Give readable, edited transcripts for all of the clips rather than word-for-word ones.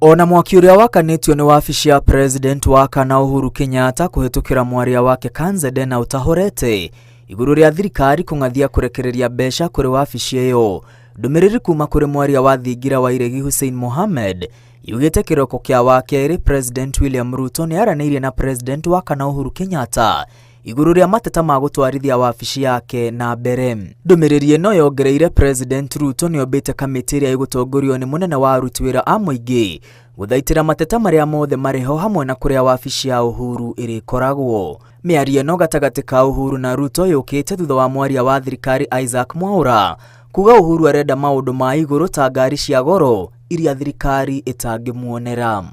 Ona mwaki ũrĩa wakanĩtio nĩ wabici ya President wa kana Uhuru Kenyatta kũhĩtũkĩra mwaria wake Kanze na ũtahorete igũrũ rĩa thirikari kũng'athia kũrekereria mbeca kũrĩ wabici ĩyo. Ndũmĩrĩri kuma kũrĩ mwaria wa thingira wa iregi Hussein Mohammed yugĩte kĩroko kĩa wakerĩ President William Ruto nĩ aranĩirie na President wa kana Uhuru Kenyatta igũrũ rĩa mateta ma gũtwarithia wabici yake na mbere. Ndũmĩrĩri ĩno yongereire President Ruto nĩ ombĩte kamĩtĩ ĩrĩa ĩgũtongorio nĩ mũnene wa aruti wĩra a mũingĩ gũthaitĩra mateta marĩa mothe marĩ ho hamwe na kũrĩa wabici ya Uhuru ĩrĩkoragwo. Mĩario ĩno gatagatĩ ka Uhuru na Ruto yũkĩte thutha wa mwaria wa thirikari Isaac Mwaura kuga Uhuru arenda maũndũ ma igũrũ ta ngari cia goro iria thirikari ĩtangĩmuonera.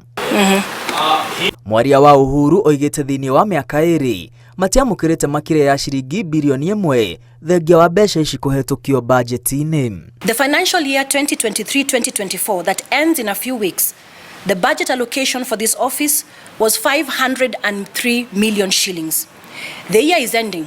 Mwaria wa Uhuru oigĩte thĩinĩ wa mĩaka 2 matiamũkĩrĩte makĩria ya ciringi birioni 1 thengia wa mbeca ici kũhetũkio bajeti-inĩ. The financial year 2023-2024 that ends in a few weeks, the budget allocation for this office was 503 million shillings. The year is ending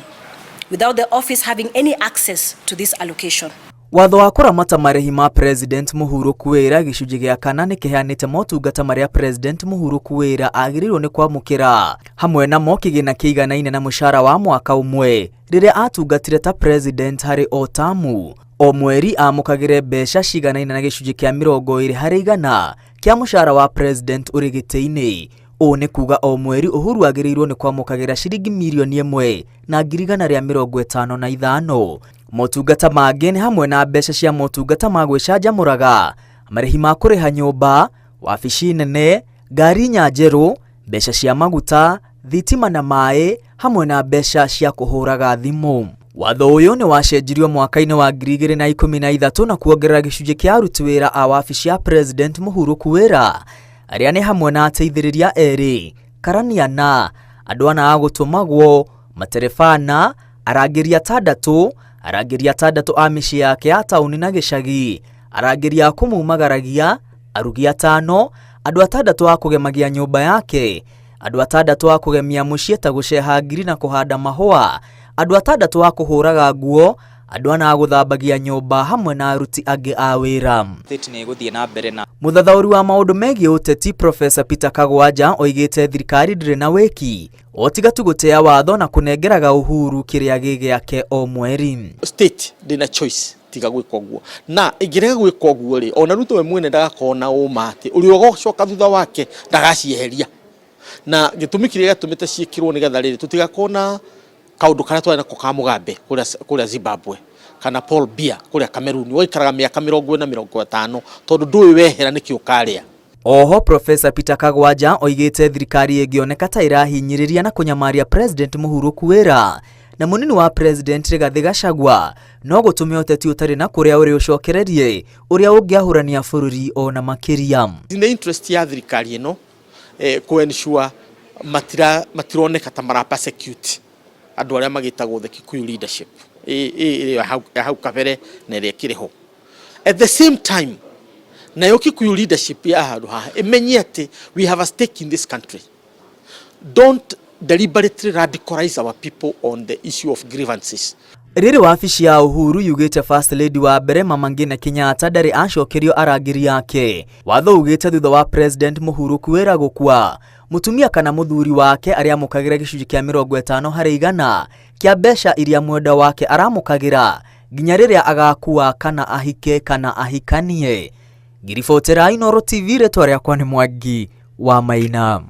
without the office having any access to this allocation. Watho wa kũramata marĩhi ma President Mũhurũku wĩra gĩcunjĩ gĩa kana nĩ kĩheanĩte motungata marĩa President Mũhurũku wĩra agĩrĩirwo nĩ kwamũkĩra hamwe namo kĩgĩna kĩiganaine na mũcara wa mwaka ũmwe rĩrĩa atungatire ta President harĩ o tamu. O mweri amũkagĩre mbeca ciganaine na gĩcunjĩ kĩa 20% kĩa mũcara wa President ũrĩ gĩtĩ-inĩ. Ũũ nĩ kuga o mweri Uhuru agĩrĩirwo nĩ kwamũkagĩra ciringi mirioni 1,155,000. Motungata mangĩ nĩ hamwe na mbeca cia motungata ma gwĩcanjamũraga, marĩhi ma kũrĩha nyũmba, wabici nene, ngari inya njerũ, mbeca cia maguta, thitima na maĩ, hamwe na mbeca cia kũhũraga thimũ. Watho ũyũ nĩ wacenjirio mwaka-inĩ wa 2013 na kuongerera gĩcunjĩ kĩa aruti wĩra a wabici ya President Mũhurũku wĩra arĩa nĩ hamwe na ateithĩrĩria 2, karani 4, andũ 4 a gũtũmagwo, matereba 4, arangĩri 6, arangĩri 6 a mĩciĩ yake ya taũni na gĩcagi, arangĩri a kũmumagaragia, arugi 5, andũ 6 a kũgemagia nyũmba yake, andũ 6 a kũgemia mũciĩ ta gũceha ngiri na kũhanda mahũa, andũ 6 a kũhũraga nguo, andũ 4 a gũthambagia nyũmba hamwe na aruti angĩ a wĩra. Mũthathaũri wa maũndũ megiĩ ũteti Professor Peter Kagwanja oigĩte thirikari ndĩrĩ na wĩki o tiga tu gũtĩa watho na kũnengeraga Uhuru kĩrĩa gĩ gĩake o mweri. State ndĩna choice tiga gwĩka ũguo, na ĩngĩrega gwĩka ũguo rĩ, ona Ruto we mwene ndagakorwo na ũma atĩ ũrĩa ũgacoka thutha wake ndagacieheria, na gĩtũmi kĩrĩa gĩatũmĩte ciĩkĩrwo nĩgetha rĩrĩ tũtigakorwo na kaũndũ karĩa twarĩ nako ka Mugabe kũrĩa Zimbabwe kana Paul Biya kũrĩa Cameroon, waikaraga mĩaka 40, 50 tondũ ndũĩ wehera nĩkĩ ũkarĩa. Oho Professor Peter Kagwanja oigĩte thirikari ĩngĩoneka ta ĩrahinyĩrĩria na kũnyamaria President Mũhurũku wĩra na mũnini wa President Rigathĩ Gachagua no gũtũme ũteti ũtarĩ na kũrĩa ũrĩ ũcokererie ũrĩa ũngĩahũrania bũrũri ona makĩria. In the interest ya thirikari ĩno kũ ensure matironeka ta mara persecute andũ arĩa magĩtagwo the Kikuyu leadership ĩrĩa ya hau kabere na ĩrĩa ĩkĩrĩ ho. At the same time nayo Kikuyu leadership ya handũ haha ĩmenye atĩ we have a stake in this country. Don't deliberately radicalize our people on the issue of grievances. Rĩrĩ wabici ya Uhuru yugĩte First Lady wa mbere Mama Ngina Kenyatta ndarĩ acokerio arangĩri yake. Watho ugĩte thutha wa President Mũhurũku wĩra gũkua, mũtumia kana mũthuri wake arĩamũkagĩra gĩcunjĩ kĩa 50% kĩa mbeca iria mwenda wake aramũkagĩra nginya rĩrĩa agakua kana ahike kana ahikanie. Ngiribotera Inooro TV, rĩtwa rĩakwa nĩ Mwangi wa Maina.